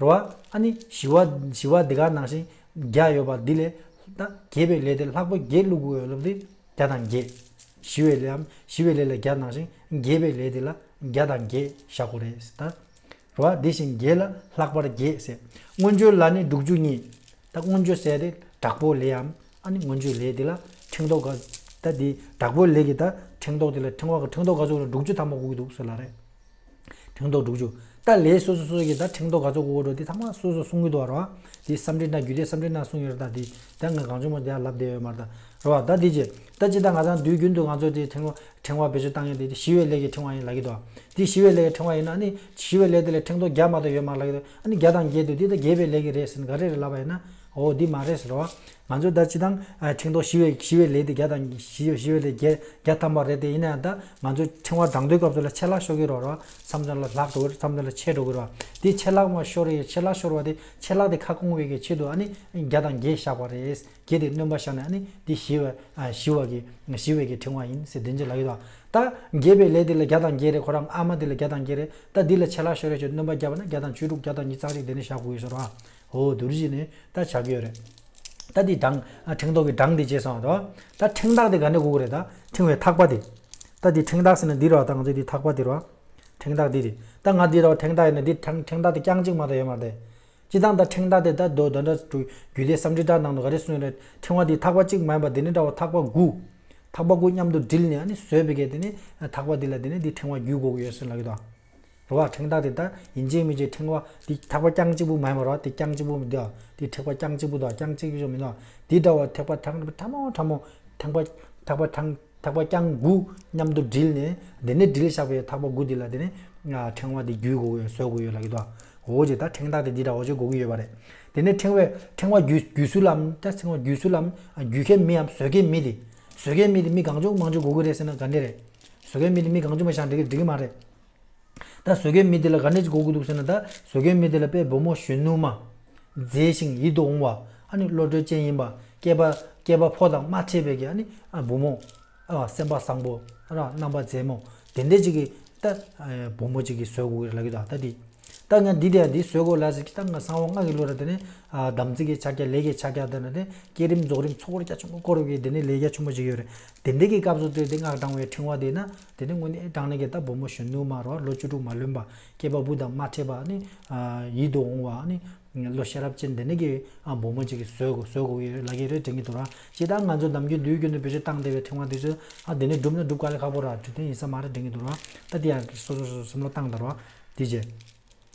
རེད་བ། ཨ་ནི་ཞི་བ་ཞི་བ་འདི་ག་ནང་བཞིན་བརྒྱ་ཡོད་པ་འདི་ལས་ད་དགྱེས་པའི་ལས་དེ་ལྷག་པ་བརྒྱད་བླུག་དགོས་ཡོད་ལབ་དེ། བརྒྱ་དང་བརྒྱད། ཞི་བའི་ལས་འམ་ཞི་བའི་ལས་ལ་བརྒྱ་ནང་བཞིན་དགྱེས་པའི་ལས་དེ་ལ་བརྒྱ་དང་བརྒྱད་བཞག་དགོས་རེད་ད། རེད་བ། དེ་བཞིན་བརྒྱད་ལ་ལྷག་པར་བརྒྱད་ཟེར། མངོན་སྤྱོད་ལ་ནི་དྲུག་ཅུ་ཉིད། ད་མངོན་སྤྱོད་ཟེར་དེ་དྲག་པོའི་ལས་འམ། ཨ་ནི་མངོན་སྤྱོད་ལས་དེ་ལ་ཕྲེང་རྡོག་ག་ད་དེ་དྲག་པོའི་ལས་ཀྱི་ད་ཕྲེང་རྡོག་དེ་ལ་ཕྲེང་བ་གི་ཕྲེང་རྡོག་ག་ཚོད་ལ་དྲུག་ཅུ་ཐམ་པ་དགོས་ཀྱི་འདུག་ཟེར་ལབ་རེད། ཕྲེང་རྡོག་དྲུག་ཅུ། ད་ལས་སོ་སོ་སོ་སོ་གི་ད་ཕྲེང་རྡོག་ག་ཚོད་དགོས་ཀྱི་འདུག་དེ་ཚང་མ་སོ་སོ་གསུང་གི་འདུག་རེད་བ། དེ་བསམ་འགྲིག་ན་རྒྱུད་སྡེ་བསམ་འགྲིག་ན་གསུང་ཡོད་རེད། ད་དེ་ད་ང་གང་བྱུང་མ་དེ་ལབ་བསྡད་ཡོད་མ་རེད་ད། རེད་བ། ད་དེ་རྗེས་ད་ཅི་ད་ང་ཚང་དུས་རྒྱུན་དུ་ང་ཚོ་དེ་ཕྲེང་བ་ཕྲེང་བ་བེད་སྤྱོད་བཏང་ཡས་དེ་དེ་ཞི་བའི་ལས་ཀྱི་ཕྲེང་བ་ཡིན་ལབ་ཀྱི་འདུག་དེ་ཞི་བའི་ལས་ཀྱི་ཕྲེང་བ་ཡིན་ན་ནི་ཞི་བའི་ལས་དེ་ལ་ཕྲེང་རྡོག་བརྒྱ་མ་གཏོགས་ཡོད་མ་རེད་ལབ་ཀྱི་འདུག་ཨ་ནི་བརྒྱ་དང་བརྒྱད་དུ་དེ་ད་དགྱེས་པའི་ལས་ཀྱི་རེད་ཟེར་ནས་ག་རེ་རེད་ལབ་པ་ཡིན་ན། འོ་འདི་མ་རེད་ཟེར་བ། ང་ཚོ་ད་སྤྱིར་བཏང་ཨ་ཕྲེང་རྡོག་ཞི་བའི་ཞི་བའི་ལས་དེ་བརྒྱ་དང་ཞི་ཞི་བའི་ལས་དེ་བརྒྱ་བརྒྱ་ཐམ་པ་རེད་དེ། ཡིན་ན་ཡང་ད་ང་ཚོ་ཕྲེང་བ་བགྲང་དུས་སྐབས་སུ་ལ་ཆད་ལྷག་ཤོར་གྱི་རེད་བ། མཚམས་མཚམས་ལ་ལྷག་འགྲོ་གི་རེད། མཚམས་མཚམས་ལ་ཆད་འགྲོ་གི་རེད་བ། དེ་ཆད་ལྷག་མ་ཤོར་རེད། ཆད་ལྷག་ཤོར་བ་དེ་ཆད་ལྷག་དེ་ཁ་སྐོང་བའི་གི་ཆེད་དུ་ཨ་ནི་བརྒྱ་དང་བརྒྱད་བཞག་པ་རེད། བརྒྱད་དེ་སྣོན་པ་བཞག་ནས་ཨ་ནི་འདི་ཞི་བ་ཨ་ཞི་བ་གི་ཞི་བའི་གི་ཕྲེང་བ་ཡིན་ཟེར་དེ་འདྲ་ལབ་ཀྱི་འདུག་ད་དགྱེས་པའི་ལས་དེ་ལ་བརྒྱ་དང་བརྒྱད་རེད། ཁོ་རང་ཨ་མ་དེ་ལ་བརྒྱ་དང་བརྒྱད་རེད། ད་འདི་ལ་ཆད་ལྷག་ཤོར་རེད་ཅེས་སྣོན་པ་བརྒྱབ་པ་ན་བརྒྱ་དང་བཅུ་དྲུག་བརྒྱ་དང་ཉི་ཤུ་རྩ་གཅིག་དེ་ནས་བཞག་དགོས་ཀྱི་ཟེར་བ། འོ་དེ་འདྲ་བྱས་ནས་ད་བཞག་གི་ཡོད་རེད། ད་འདི་གྲངས་ཨ་ཕྲེང་རྡོག་གི་གྲངས་འདི་བྱས་སོང་བ། ད་ཕྲེང་ཐག་དེ་ག་ནས་དགོས་ཀྱི་རེད། ད་ཕྲེང་བའི་ཐག་པ་དེ། ད་འདི་ཕྲེང་ཐག་ཟེར་ན་འདི་རེད་བ། ད་ང་ཚོ་འདི་ཐག་པ་འདི་རེད་བ། ཕྲེང་ཐག་འདི་རེད། ད་ང་འདི་རེད་བ། ཕྲེང་ཐག་ཡིན་ན་འདི་ཕྲེང་ཕྲེང་ཐག་དེ་རྐྱང་གཅིག་མ་གཏོགས་ཡོད་མ་རེད། སྤྱིར་བཏང་ད་ཕྲེང་ཐག་དེ་ད་མདོ་དོན་དག་རྒྱུད་སྡེ་བསམ་གྲུབ་གྲྭ་ནང་དུ་ག་རེ་གསུངས་ཡོད་རེད། ཕྲེང་བ་འདི་ཐག་པ་གཅིག་མ་ཡིན་པ་འདི་ནི་འདྲ་བ་ཐག་པ་དགུ། ཐག་པ་དགུ་མཉམ་དུ་དྲིལ་ནས་ཨ་ནི་བཟོས་པའི་གི་དེ་ནི་ཐག་པ་འདི་ལ་དེ་ནི་འདི་ཕྲེང་བ་བརྒྱུས་དགོས་ཀྱི་ཡོད་ཟེར་ལབ་ཀྱི་འདུག་རེད་བ། ཕྲེང་ཐག་དེ་ད་ཡིན་གཅིག་མིན་གཅིག་ཕྲེང་བ་འདི་ཐག་པ་རྐྱང་གཅིག་པུ་མ་ཡིན་པ་རེད་བ། དེ་རྐྱང་གཅིག་པུ་མི་འདུག་དེ་ཐག་པ་རྐྱང་གཅིག་པུ་འདུག་རྐྱང་གཅིག་པུ་མི་འདུག་དེ་འདྲ་བ་ཐག་པ་ཕྲ་མོ་ཕྲ་མོ་ཕྲེང་བ་ཐག་པ་ཕྲེང་ཐག་པ་རྐྱང་དགུ་མཉམ་དུ་དྲིལ་ནས་དེ་ནས་དྲིལ་བཞག་པའི་ཐག་པ་དགུ་འདི་ལ་དེ་ནས་ཕྲེང་བ་འདི་བརྒྱུས་དགོས་ཀྱི་ཡོད་བཟོ་དགོས་ཀྱི་ཡོད་ལབ་ཀྱི་འདུག་འོ་ཅེ་ད་ཕྲེང་ཐག་དེ་འདི་འདྲ་འོ་ཅེ་དགོས་ཀྱི་ཡོད་པ་རེད། དེ་ནས་ཕྲེང་བའི་ཕྲེང་བ་བརྒྱུས་བརྒྱུས་ཚུལ་ལམ་ད་ཕྲེང་བ་བརྒྱུས་ཚུལ་ལམ་བརྒྱུད་མཁན་མི་འམ་བཟོ་མཁན་མི་དེ། བཟོ་མཁན་མི་དེ་མི་གང་བྱུང་མང་བྱུང་དགོས་ཀྱི་རེད་ཟེར་ན་ག་འདྲ་རེད། བཟོ་མཁན་མི་དེ་མི་གང་བྱུང་མ་བཞག་འགྲིག་གི་འགྲིག་གི་མ་རེད། ད་བཟོ་མཁན་མི་དེ་ལ་ག་འདྲ་ཅིག་དགོས་ཀྱི་འདུག་ཟེར་ན་ད་བཟོ་མཁན་མི་དེ་ལ་དཔེ་བུ་མོ་གཞོན་ནུ་མ། མཛེས་ཤིང་ཡིད་དུ་འོང་བ། ཨ་ནི་བློ་གྲོས་ཅན་ཡིན་པ། སྐྱེས་པ་སྐྱེས་པ་ཕོ་དང་མ་འཕྲད་པའི་གི་ཨ་ནི་ཨ་བུ་མོ། ཨ་སེམས་པ་བཟང་པོ། ཨ་ར་རྣམ་པ་མཛེས་མོ། དེ་འདྲ་ཅིག་གི་ད་ཨ་བུ་མོ་ཅིག་གི་བཟོ་དགོས་ཀྱི་རེད་ལབ་ཀྱི་འདུག་ད་འདི། ད་ང་འདི་དེ་འདི་བཟོ་དགོས་ལབ་ཟེར་གྱི་ད་ང་གསང་བ་སྔགས་ཀྱི་ལུགས་ར་དེ་ནི་ཨ་དམ་ཚིག་གི་ཕྱག་རྒྱ་ལས་ཀྱི་ཕྱག་རྒྱ་དེ་ནི་དེ་བསྐྱེད་རིམ་རྫོགས་རིམ་ཚོགས་རྒྱ་ཆེན་པོ་བསྐོར་བའི་དེ་ནི་ལས་རྒྱ་ཆེན་པོ་ཅིག་ཡོད་རེད། དེ་འདྲ་གི་སྐབས་སུ་དེ་དེ་སྔགས་བགྲང་བའི་ཕྲེང་བ་དེ་ན་དེ་ནི་དངོས་གནས་བགྲང་ནས་ཀྱི་ད་བུ་མོ་གཞོན་ནུ་མ་རོ་ལོ་བཅུ་དྲུག་མ་ལོན་པ་སྐྱེས་པ་བུ་དང་མ་འཕྲད་པ་ནི་ཨ་ཡིད་དུ་འོང་བ་ནི། ལོ་ཤེས་རབ་ཅན་དེ་ནི་གི་ཨ་བུ་མོ་ཅིག་གིས་བཟོས་དགོས་བཟོས་དགོས་ཡོད་ལབ་ཀྱི་རེད་དྲན་གྱི་འདུག་ར། ཇི་ལྟར་ང་ཚོ་ནམ་རྒྱུན་དུས་རྒྱུན་དུ་བེད་སྤྱོད་བཏང་བསྡད་པའི་ཕྲེང་བ་དེ་ཚོ་ཨ་དེ་ནི་སྒྲུབ་ན་སྒྲུབ་དཀའ་ལས་ཁག་པོ་ར་དུས་དེ་ཡིན་ས་མ་རེད་དྲན་གྱི་འདུག་ར། ད་དེ་ཡང་སོ་སོ་སོ་སོ་བསམ་བློ་བཏང་དང་ར། དེ་རྗེས་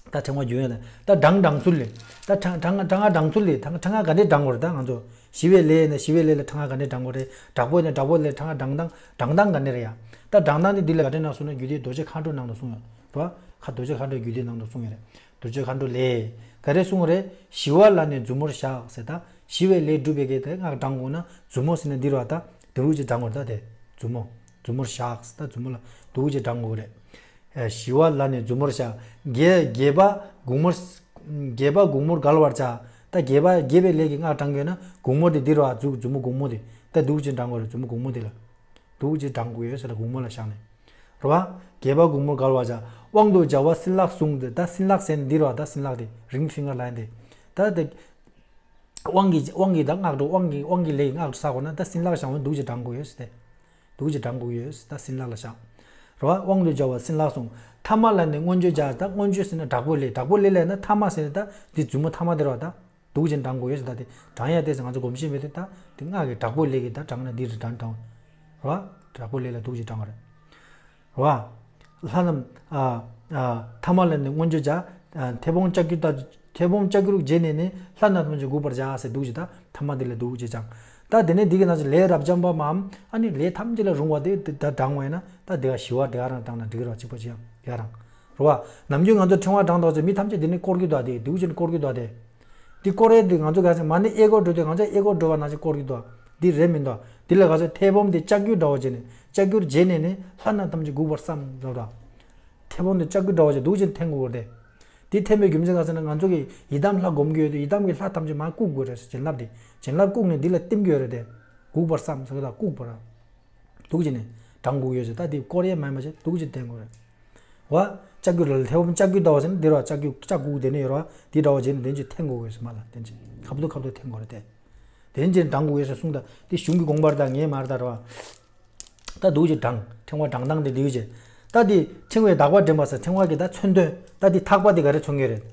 ད་ཕྲེང་བ་རྒྱུན་ཡོད་ལ་ད་བགྲང་བགྲང་ཚུལ་ལས་ད་ཕྲེང་ཕྲེང་ཕྲེང་བ་བགྲང་ཚུལ་ལས་ད་ཕྲེང་བ་ག་འདྲས་བགྲང་དགོས་རེད། ད་ང་ཚོ་ཞི་བའི་ལས་ཡིན་ན་ཞི་བའི་ལས་ལ་ཕྲེང་བ་ག་འདྲས་བགྲང་དགོས་རེད། དྲག་པོ་ཡིན་ན་དྲག་པོ་ལས་ཕྲེང་བ་བགྲང་སྟངས་བགྲང་སྟངས་ག་འདྲས་རེད་ཡ། ད་བགྲང་སྟངས་དེ་འདི་ལ་ག་འདྲས་གནང་སོང་ན་རྒྱུད་སྡེ་རྡོ་རྗེ་མཁའ་འགྲོའི་ནང་དུ་གསུངས་ཡོད་ར། ཁ་རྡོ་རྗེ་མཁའ་འགྲོའི་རྒྱུད་སྡེའི་ནང་དུ་གསུངས་ཡོད་རེད། རྡོ་རྗེ་མཁའ་འགྲོ་ལས། ག་རེ་གསུངས་རེད། ཞི་བ་ལ་ནི་མཛུབ་མོར་བཞག་ཟེར་ད། ཞི་བའི་ལས་སྒྲུབ་པའི་གི་དེ་སྔགས་བགྲང་དགོས་ན་མཛུབ་མོ་ཟེར་ན་འདི་རུ་བ་ད་འདི་རུ་ཅིག་བགྲང་དགོས་རེད་ད་དེ། མཛུབ་མོ། མཛུབ་མོར་བཞག་ཟེར་ད་མཛུབ་མོ་ལ་འདི་རུ་ཅིག་བགྲང་དགོས་རེད། ཞི་བ་ལ་ནི་མཛུབ་མོར་བཞག་རྒྱས་རྒྱས་པ་གུང་མོར། རྒྱས་པ་གུང་མོར་བསྒལ་བར་བྱ། ད་རྒྱས་པ་རྒྱས་པའི་ལས་ཀྱི་སྔགས་བགྲང་དགོས་ན་གུང་མོ་དེ་འདི་རུ་བ་མཛུབ་མོ་གུང་མོ་དེ། ད་འདི་རུ་ཅིག་བགྲང་དགོས་རེད་མཛུབ་མོ་གུང་མོ་དེ་ལ། འདི་རུ་ཅིག་བགྲང་དགོས་ཡོད་ཟེར་ད་གུང་མོ་ལ་བཞག་ནས། རེད་བ། རྒྱས་པ་གུང་མོར་བསྒལ་བར་བྱ། དབང་དུ་བྱ་བ་སྲིན་ལག་ཟུང་དེ་ད་སྲིན་ལག་ཟེར་ནས་འདི་རེད་བ་ད་སྲིན་ལག་དེ་ring finger ལབ་ཡ་དེ། ད་དེ། དབང་གི་དབང་གི་ད་སྔགས་འགྲོ་དབང་གི་དབང་གི་ལས་ཀྱི་སྔགས་འགྲོ་ས་གོ་ན་ད་སྲིན་ལག་བཞག་འོན་འདུག་ཅེས་བགྲང་དགོས་ཡོད་ཟེར་ཏེ། འདུག་ཅེས་བགྲང་དགོས་ཡོད་ཟེར་ད་སྲིན་ལག་ལ་བཞག་རེད་བ། དབང་དུ་བྱ་བ་སྲིན་ལག་ཟུང་། ཐ་མ་ལ་ནི་མངོན་སྤྱོད་བྱ་ད་མངོན་སྤྱོད་ཟེར་ན་དྲག་པོའི་ལས་དྲག་པོའི་ལས་ལབ་ན་ཐ་མ་ཟེར་ན་ད་འདི་མཛུབ་མོ་ཐ་མ་དེ་རེད་བ་ད། འདུག་ཅེས་བགྲང་དགོས་ཡོད་ཟེར་ད་དེ་བགྲང་ཡ་དེ་ཟེར་ང་ཚོ་གོམས་གཤིས་མེད་དེ་ད་དེ་སྔགས་ཀྱི་དྲག་པོའི་ལས་ཀྱི་ད་བགྲང་ན་འདི་རེད་བགྲང་བགྲང་རེད་བ། དྲག་པོའི་ལས་ལ་འདུག་ཅེས་བགྲང་བ་རེད། རེད་བ། ལྷ་རྣམས། ཨ། ཨ། ཐ་མ་ལ་ནི་མངོན་སྤྱོད་བྱ། ཨ། མཐེ་བོང་ལྕགས་ཀྱུ་ལྟ། མཐེ་བོང་ལྕགས་ཀྱུ་རུ་བྱས་ནས་ནི་ལྷ་རྣམས་ཐམས་ཅད་འགུགས་པར་བྱ་ཟེར་འདུག་ཅེས་ད་ཐ་མ་དེ་ལ་འདུག་ཅེས་བགྲང་། ད་དེ་ནས་འདི་གི་ནང་གི་ལས་རབ་འབྱམས་པ་མའམ་ཨ་ནི་ལས་ཐམས་ཅད་ལས་རུང་བ་དེ་ད་བགྲང་བ་ཡིན་ན་ད་དེ་ག་ཞི་བ་དེ་ག་རང་བགྲང་ན་འགྲིག་རེད་བ་གཅིག་པ་གཅིག་ཡང་དེ་ག་རང་། རེད་བ། ནམ་རྒྱུན་ང་ཚོ་ཕྲེང་བ་བགྲང་དུས་ཚོད་མི་ཐམས་ཅད་འདི་ནས་བསྐོར་གྱི་འདུག་དེ་འདུག་ཅེས་བསྐོར་གྱི་འདུག་དེ། འདི་བསྐོར་ཡས་འདི་ང་ཚོ་ག་ཚོད་མ་ཎི་གཡས་སྐོར་འགྲོ་དུས་ང་ཚོ་གཡས་སྐོར་འགྲོ་བ་ནང་བཞིན་བསྐོར་གྱི་འདུག་འདི་རེད་མི་འདུག་འདི་ལ་ག་ཚོད་མཐེ་བོང་འདི་ལྕགས་ཀྱུ་འདྲ་བོ་བྱས་ནས་ལྕགས་ཀྱུར་བྱས་ནས་ནི་ལྷ་རྣམས་ཐམས་ཅད་འགུགས་པར་བསམ་ལབ་ར། མཐེ་བོང་འདི་ལྕགས་ཀྱུ་འདྲ་བོ་བྱས་འདུག་ཅེས་འཐེན་དགོས་རེད། འདི་འཐེན་པའི་རྒྱུ་མཚན་ག་ཚོད་ན་ང་ཚོ་གི་ཡི་དམ་ལྷ་སྒོམ་གྱི་ཡོད་དུས་ཡི་དམ་གྱི་ལྷ་ཐམས་ཅད་མར་བཀུག་དགོས་རེད་ཟེར་བྱིན་རླབས་འདི་བྱིན་རླབས་བཀུག་ནས་འདི་ལ་བསྟིམ་གྱི་ཡོད་རེད་དེ། འགུགས་པར་བསམ་ཟེར་གི་ད་བཀུག་པར། འདུག་ཅེས་ནས་བགྲང་དགོས་ཡོད་ཟེར་ད་འདི་བསྐོར་ཡས་མ་ཡིན་པ་བྱས་འདུག་ཅེས་འཐེན་དགོས་རེད། བ། ལྕགས་ཀྱུ་ར་ལ་མཐེ་བོང་ལྕགས་ཀྱུ་ལྟ་བུ་ཟེར་ན་འདི་ར་ལྕགས་ཀྱུ་ལྕགས་གུག་དེ་ནས་ཡོད་ར་འདི་འདྲ་བ་བྱས་ནས་དེ་ཅིག་འཐེན་དགོས་ཡོད་ཟེར་མ་ལ་དེ་ཅིག་ཁ་བུ་ཁ་བུ་འཐེན་དགོས་རེད་དེ། དེ་ཅིག་བགྲང་དགོས་ཡོད་ཟེར་གསུངས་ད་འདི་གཞུང་གི་དགོངས་པ་རེད་ད་ངས་མ་རེད་ད་ར་བ། ད་འདུག་ཅེས་བགྲང་ཕྲེང་བ་བགྲང་སྟངས་དེ་འདི་ཡོད་ཅེས། ད་འདི་ཕྲེང་བའི་དག་པ་འདྲེན་པ་ཟེར་ཕྲེང་བ་གི་ད་མཚོན་དོན་ད་འདི་ཐག་པ་དེ་ག་རེ་མཚོན་གྱི་རེད།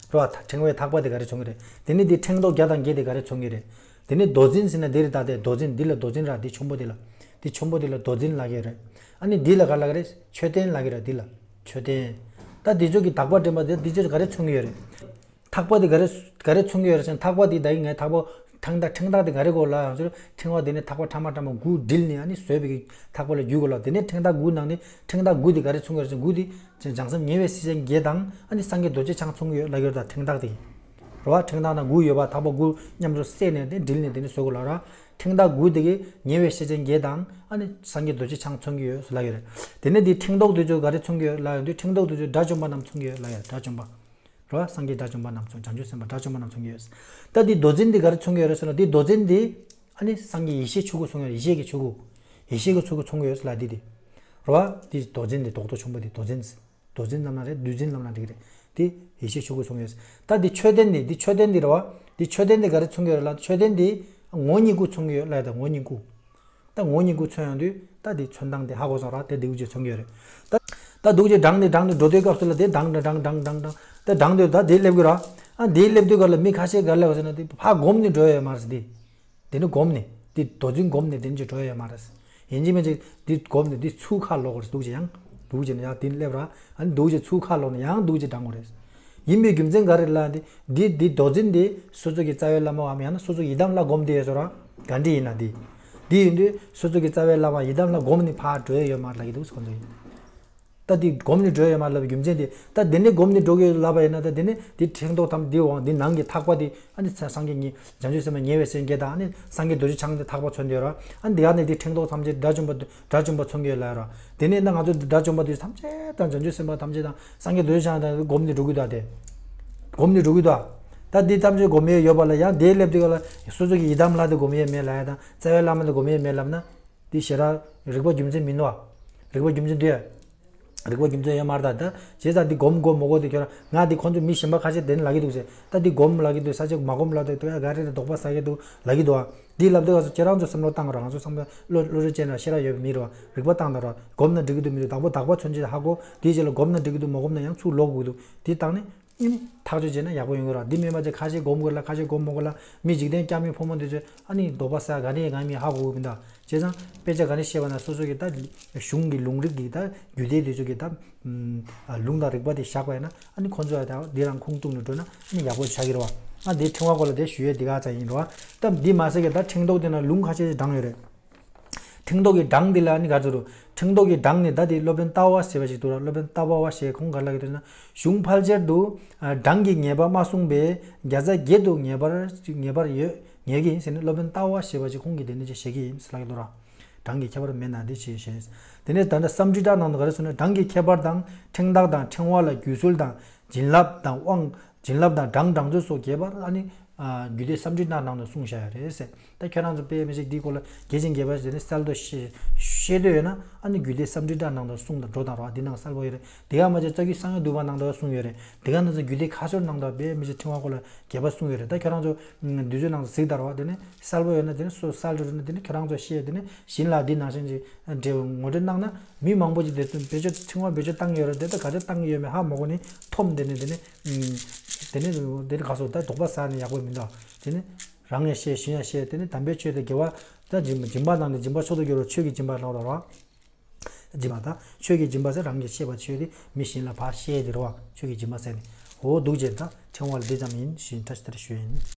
ར་བ་ད་ཕྲེང་བའི་ཐག་པ་དེ་ག་རེ་མཚོན་གྱི་རེད། དེ་ནི་འདི་ཕྲེང་རྡོག་བརྒྱ་དང་བརྒྱད་དེ་ག་རེ་མཚོན་གྱི་རེད། དེ་ནི་རྡོ་འཛིན་ཟེར་ན་འདི་རེད་ད་དེ་རྡོ་འཛིན་འདི་ལ་རྡོ་འཛིན་ར་འདི་ཆེན་པོ་དེ་ལ། འདི་ཆེན་པོ་དེ་ལ་རྡོ་འཛིན་ལབ་ཀྱི་རེད། ཨ་ནི་འདི་ལ་ག་ལབ་ཀྱི་རེད། མཆོད་རྟེན་ལབ་ཀྱི་རེད་འདི་ལ། མཆོད་རྟེན། ད་འདི་ཚོ་གི་དག་པ་འདྲེན་པ་དེ་འདི་ཚོ་ག་རེ་མཚོན་གྱི་ཡོད་རེད། ཐག་པ་དེ་ག་རེ་ག་རེ་མཚོན་གྱི་ཡོད་རེད་ཟེར་ན་ཐག་པ་དེ་ད་ཡིན་ངས་ཐག་པ་ཐང་ད་ཕྲེང་ཐག་དེ་ག་རེ་གོ་ལ་ཡང་ཟེར་ཕྲེང་བ་དེ་ནི་ཐག་པ་ཕྲ་མ་ཕྲ་མ་དགུ་དྲིལ་ནས་ཨ་ནི་བཟོས་པའི་གི་ཐག་པ་ལ་བརྒྱུས་གོ་ལ་དེ་ནས་ཕྲེང་ཐག་དགུ་ནང་ནས་ཕྲེང་ཐག་དགུ་དེ་ག་རེ་མཚོན་གྱི་ཡོད་རེད་ཟེར་ན་དགུ་དེ་བྱང་སེམས་ཉེ་བའི་སེམས་ཅན་བརྒྱད་དང་ཨ་ནི་སངས་རྒྱས་རྡོ་རྗེ་འཆང་མཚོན་གྱི་ཡོད་ལབ་ཀྱི་ཡོད་རེད་ད་ཕྲེང་ཐག་དེ། རེད་བ། ཕྲེང་ཐག་ནང་དགུ་ཡོད་པ་ཐག་པ་དགུ་མཉམ་དུ་བསྲེས་ནས་དེ་དྲིལ་ནས་དེ་ནི་བཟོས་གོ་ལ་ར། ཕྲེང་ཐག་དགུ་དེ་གིས་ཉེ་བའི་སེམས་ཅན་བརྒྱད་དང་ཨ་ནི་སངས་རྒྱས་རྡོ་རྗེ་འཆང་མཚོན་གྱི་ཡོད་ལབ་ཀྱི་རེད། དེ་ནས་དེ་ཕྲེང་རྡོག་དེ་ཚོ་ག་རེ་མཚོན་གྱི་ཡོད་ལབ་ཡོང་དུས་ཕྲེང་རྡོག་དེ་ཚོ་དགྲ་བཅོམ་པ་རྣམས་མཚོན་གྱི་ཡོད་ལབ་ཡོད་དགྲ་བཅོམ་པ། རེད་བ། སངས་རྒྱས་དགྲ་བཅོམ་པ་རྣམས་མཚོན་བྱང་ཆུབ་སེམས་དཔའ་དགྲ་བཅོམ་པ་རྣམས་མཚོན་གྱི་ཡོད། ད་དེ་རྡོ་འཛིན་དེ་ག་རེ་མཚོན་གྱི་ཡོད་རེད་ཟེར་ན་དེ་རྡོ་འཛིན་དེ་ཨ་ནི་སངས་རྒྱས་ཡེ་ཤེས་ཆོས་སྐུ་མཚོན་གྱི་ཡོད་ཡེ་ཤེས་ཀྱི་ཆོས་སྐུ། ཡེ་ཤེས་ཀྱི་ཆོས་སྐུ་མཚོན་གྱི་ཡོད་ལབ་དེ་དེ། རེད་བ། དེ་རྡོ་འཛིན་དེ་རྡོག་རྡོག་ཆེན་པོ་དེ་རྡོ་འཛིན། རྡོ་འཛིན་ལབ་ན་རེད་བདུད་འཛིན་ལབ་ན་འགྲིག་རེད། དེ་ཡེ་ཤེས་ཆོས་སྐུ་མཚོན་ཡོད། ད་དེ་མཆོད་རྟེན་དེ་དེ་མཆོད་རྟེན་དེ་རེད་བ། དེ་མཆོད་རྟེན་དེ་ག་རེ་མཚོན་གྱི་ཡོད་རེད་ལབ་མཆོད་རྟེན་དེ་ངོ་བོ་ཉིད་སྐུ་མཚོན་གྱི་ཡོད་ལབ་ཡོད་ད་ངོ་བོ་ཉིད་སྐུ། ད་ངོ་བོ་ཉིད་སྐུ་མཚོན་ཡོང་དུས་ད་དེ་མཚོན་སྟངས་དེ་ཧ་གོ་སོང་ར་དེ་འདུག་ཅེས་མཚོན་གྱི་ཡོད་རེད། ད་ད་འདུག་ཅེས་བགྲང་ནས་བགྲང་ནས་འགྲོ་དུས་སྐབས་སུ་ལ་དེ་བགྲང་ནས་བགྲང་བགྲང་བགྲང་བགྲང་དེ་བགྲང་དུས་ད་དེ་སླེབས་ཀྱི་ར། ཨ་དེ་སླེབས་དུས་ག་ལ་མི་ཁ་ཤས་ག་ལ་བ་ཟེར་ན་དེ་ཕ་སྒོམ་ནས་འགྲོ་ཡ་ཡོད་མ་རེད་ཟེར་དེ། དེ་ནི་སྒོམ་ནས་དེ་རྡོ་འཛིན་སྒོམ་ནས་དེ་ནི་འགྲོ་ཡ་ཡོད་མ་རེད། ཡིན་གཅིག་མིན་གཅིག་འདི་སྒོམ་ནས་འདི་ཚུར་ཁ་ལོག་དགོས་རེད། འདུག་ཅེས་ཡང་འདུག་ཅེས་ནས་ཡང་འདི་སླེབས་ར། ཨ་ནི་འདུག་ཅེས་ཚུར་ཁ་ལོག་ནས་ཡང་འདུག་ཅེས་འདྲ་དགོས་རེད། ཡིན་པའི་རྒྱུ་མཚན་ག་རེ་ལབ་ན་འདི་འདི་འདི་མདོ་འཛིན་འདི་སོ་སོ་གི་རྩ་བའི་བླ་མའམ་ཡང་ན་སོ་སོ་ཡི་དམ་ལ་སྒོམ་བསྡད་ཡོད་ཟེར་ར། ག་འདྲ་ཡིན་ན་འདི། འདི་ཡིན་དུས་སོ་སོ་གི་རྩ་བའི་བླ་མ་ཡི་དམ་ལ་སྒོམ་ནས་ཕར་འགྲོ་ཡ་ཡོད་མ་རེད་ལབ་ཀྱི་འདུག་ཁོང་ཚོ་ཡིན། ད་འདི་སྒོམ་ནས་འགྲོ་ཡ་ཡོད་མ་རེད་ལབ་པའི་རྒྱུ་མཚན་འདི། ད་འདི་ནས་སྒོམ་ནས་འགྲོ་གི་ཡོད་ལབ་པ་ཡིན་ན། ད་འདི་ནས་འདི་ཕྲེང་རྡོག་ཐམས་འདི་འོང་འདི་ནང་གི་ཐག་པ་འདི་ཨ་ནི་སངས་རྒྱས་ཉི་བྱང་ཆུབ་སེམས་དཔའ་ཉེ་བའི་སེམས་བསྐྱེད་དང་ཨ་ནི་སངས་རྒྱས་རྡོ་རྗེ་འཆང་འདི་ཐག་པ་མཚོན་འདོད་ར། ཨ་ནི་འདི་ག་ནས་འདི་ཕྲེང་རྡོག་ཐམས་ཅད་དགྲ་བཅོམ་པ་དགྲ་བཅོམ་པ་མཚོན་གྱི་ཡོད་ལབ་ར། དེ་ནས་ད་ང་ཚོ་དགྲ་བཅོམ་པ་དེ་ཐམས་ཅད་དང་བྱང་ཆུབ་སེམས་དཔའ་ཐམས་ཅད་དང་སངས་རྒྱས་རྡོ་རྗེ་འཆང་དང་སྒོམ་ནས་འགྲོ་གི་འདུག་ཨ། དེ་སྒོམ་ནས་འགྲོ་གི་འདུག་ཨ། ད་འདི་ཐམས་ཅད་སྒོམ་ཡས་ཡོད་པ་ལ་ཡང་དེ་སླེབས་དུས་ག་ལ་སོ་སོ་གི་ཡི་དམ་ལྷ་དེ་སྒོམ་ཡས་མེད་ལབ་ཡ་དང་རྩ་བའི་བླ་མ་དེ་སྒོམ་ཡས་མེད་ལབ་ན། འདི་ཞེ་དྲག་རིགས་པ་རྒྱུ་མཚན་མིན་ནོ། རིགས་པ་རྒྱུ་མཚན་འདུས། རིགས་པ་རྒྱུ་མཚན་ཡོད་མ་རེད་ད། བྱས་ཙང་འདི་སྒོམ་དགོས་མ་དགོས་དེ་ཁྱོད་རང་ང་འདི་ཁོང་ཚོ་མི་གཞན་པ་ཁ་ཤས་དེ་ནས་ལབ་ཀྱི་འདུག་ཟེར། ད་འདི་སྒོམ་ལབ་ཀྱི་འདུག་ས་ཆ་མ་སྒོམ་ལབ་འདུག་ད་ག་རེ་རེ་དོགས་པ་ཟ་གི་འདུག་ལབ་ཀྱི་འདུག་ཨ། འདི་ལབ་དུས་སྐབས་སུ་ཁྱེད་རང་ཚོ་བསམ་བློ་བཏང་རོགས། ང་ཚོ་བསམ་བློ་བློ་བློ་རེ་བཅད་ན་ཤེས་རབ་ཡོད་མི་རེད་བ། རིགས་པ་བཏང་དང་རོགས། སྒོམ་ན་འགྲིག་གི་འདུག་མི་འདུག་དང་པོ་དག་པ་མཚོན་བྱེད་ཧ་གོ། དེའི་རྗེས་ལ་སྒོམ་ན་འགྲིག་གི་འདུག་མ་སྒོམ་ན་ཡང་ཚུར་ལོག་དགོས་འདུག་འདི་བཏང་ནས། ཨིན། ཐག་གཅོད་བྱས་ན་ཡག་པོ་ཡོང་གི་རེད། འདི་མིན་པ་ཅིག་ཁ་ཤས་སྒོམ་དགོས་ལ་ཁ་ཤས་སྒོམ་མ་དགོས་ལ་མི་འཇིག་རྟེན་སྐྱབས་མེད་ཕོ་མོ་འདི་ཚོས་ཨ་ནི་དོགས་པ་ཟ་ག་ནས་ང་མི་ཧ་གོ་གི་མི་འདུག་བྱས་ཙང་དཔེ་ཆ་ག་ནས་བཤད་པ་ན་སོ་སོ་གི་ད་གཞུང་གི་ལུང་རིགས་ཀྱི་ད་རྒྱུད་སྡེ་འདི་ཚོ་གི་ད་ལུང་དང་རིགས་པ་དེ་བཞག་པ་ཡིན་ན་ཨ་ནི་ཁོང་ཚོ་ཡང་ད་འདི་རང་ཁུངས་གཏུགས་ནས་འགྲོ་ན་ཨ་ནི་ཡག་པོ་ཆགས་ཀྱི་རེད་བ། ཨ་འདི་ཕྲེང་བ་སྐོར་ལ་དེ་ཞུ་ཡས་འདི་ག་ཙམ་ཡིན་རེད་བ། ད་འདི་མ་ཟད་ཀྱི་ད་ཕྲེང་རྡོག་དེ་ན་ལུང་ཁ་ཤས་ཤིག་དྲངས་ཡོད་རེད། ཕྲེང་རྡོག་གི་གྲངས་འདི་ལ་ནི་ག་ཚོད་རུ། ཕྲེང་རྡོག་གི་གྲངས་ནི་ད་དེ་སློབ་དཔོན་ལྟ་བ་ཞེས་པ་ཞིག་འདུག་ལ། སློབ་དཔོན་ལྟ་བ་ཞེས་ཁོང་ག་ལ་གི་འདུག་ན། གཞུང་ཕལ་ཆེར་དུ་གྲངས་ཀྱི་ངེས་པ་མ་གསུངས་པས་བརྒྱ་རྩ་བརྒྱད་དུ་ངེས་པར་ངེས་པར་ཡོད་ངེས་ཀྱི་ཡིན་ཟེར་ནས། སློབ་དཔོན་ལྟ་བ་ཞེས་པ་ཞིག་ཁོང་གིས་དེ་ནས་ཅིག་བཞེད་ཀྱི་ཡིན་ཟེར་ལ་གི་འདུག་ར། གྲངས་ཀྱི་ཁྱད་པར་མེད་ན་འདི་ཞེས་བཤད། དེ་ནས་ད་ལྟ་སམ་ཊི་ཏ་ནང་དུ་ག་རེ་གསུངས་ན། གྲངས་ཀྱི་ཁྱད་པར་དང་ཕྲེང་རྡོག་དང་ཕྲེང་བ་ལ་བརྒྱུད་ཚུལ་དང་། བྱིན་རླབས་དང་དབང་། བྱིན་རླབས་དང་གྲངས་གྲངས་ཚོད་སོགས་རྒྱས་པར་ཨ་ནི། རྒྱུད་སྡེ་སམ་ཊི་ཏ་ནང་དུ་གསུངས་བཞག་ཡོད་རེད་ཟེར། ད་ཁྱོད་རང་ཚོ་དཔེ་མི་ཞིག་འདིའི་སྐོར་ལ་རྒྱས་ཤིང་རྒྱས་པ་ཞིག་ནི་གསལ་དོ་ཤེས་ཤེས་འདོད་ཡོད་ན་ཨ་ནི་རྒྱུད་སྡེ་སམ་ཊི་ཏ་ནང་དུ་གསུངས་དང་འགྲོ་དང་རོགས་འདི་ནང་གསལ་པོ་ཡོད་རེད། དེ་ག་མ་ཚད་རྩ་རྒྱུད་གསང་བའི་འདུས་པ་ནང་དུ་གསུངས་ཡོད་རེད། དེ་ག་ནང་ཚོ་རྒྱུད་སྡེ་ཁ་སོར་ནང་དུ་དཔེ་མི་ཞིག་ཕྲེང་བ་སྐོར་ལ་རྒྱས་པ་གསུངས་ཡོད་རེད། ད་ཁྱོད་རང་ཚོ་འདི་ཚོའི་ནང་དུ་གཟིགས་དང་རོགས་དེ་ནི་གསལ་པོ་ཡོད་ན་དེ་ནི་སོ་གསལ་འགྲོ་རེད་ན་དེ་ནི་ཁྱོད་རང་ཚོ་ཤེས་དེ་ནི་བྱིན་རླབས་འདི་ནང་བཞིན་གྱི་འབྲས་བུ་ངོ་སྤྲོད་གནང་ན། མི་མང་པོ་ཅིག་དེ་ཚོ་བེད་སྤྱོད་ཕྲེང་བ་བེད་སྤྱོད་བཏང་ཡོད་རེད། དེ་ལྟ་ག་རེ་བཏང་ཡོད་མེད་ཧ་མ་གོ་ནི་འཐོམ་དེ་ནི་དེ་ནི། དེ་ནི་དེ་ནི་ག་སོ་ད་དོགས་པ་ཟ་ནི་ཡག་པོ་མི་འདུག་དེ་ནི་རང་ཡང་ཤེས་གཞན་ཡང་ཤེས། དེ་ནི་དམ་པའི་ཆོས་དེ་དགེ་བ་ད་སྦྱིན་སྦྱིན་པ་གནང་ནས་སྦྱིན་པ་མཆོག་ཏུ་གྱུར་པ་ཆོས་ཀྱི་སྦྱིན་པ་ལགས་དང་རོགས། སྦྱིན་པ་དང་ཆོས་ཀྱི་སྦྱིན་པ་ཟེར་རང་གིས་ཤེས་པ་ཆོས་དེ་མི་གཞན་ལ་ཕར་བཤད་དེ་རོགས། ཆོས་ཀྱི་སྦྱིན་པ་ཟེར་ནས་འོ་འདུག་ཅེས་ད་ཕྲེང་བ་ལ་འདི་ཙམ་ཡིན་ཞེས་བཀྲ་ཤིས་བདེ་ལེགས་ཞུ་ཡིན།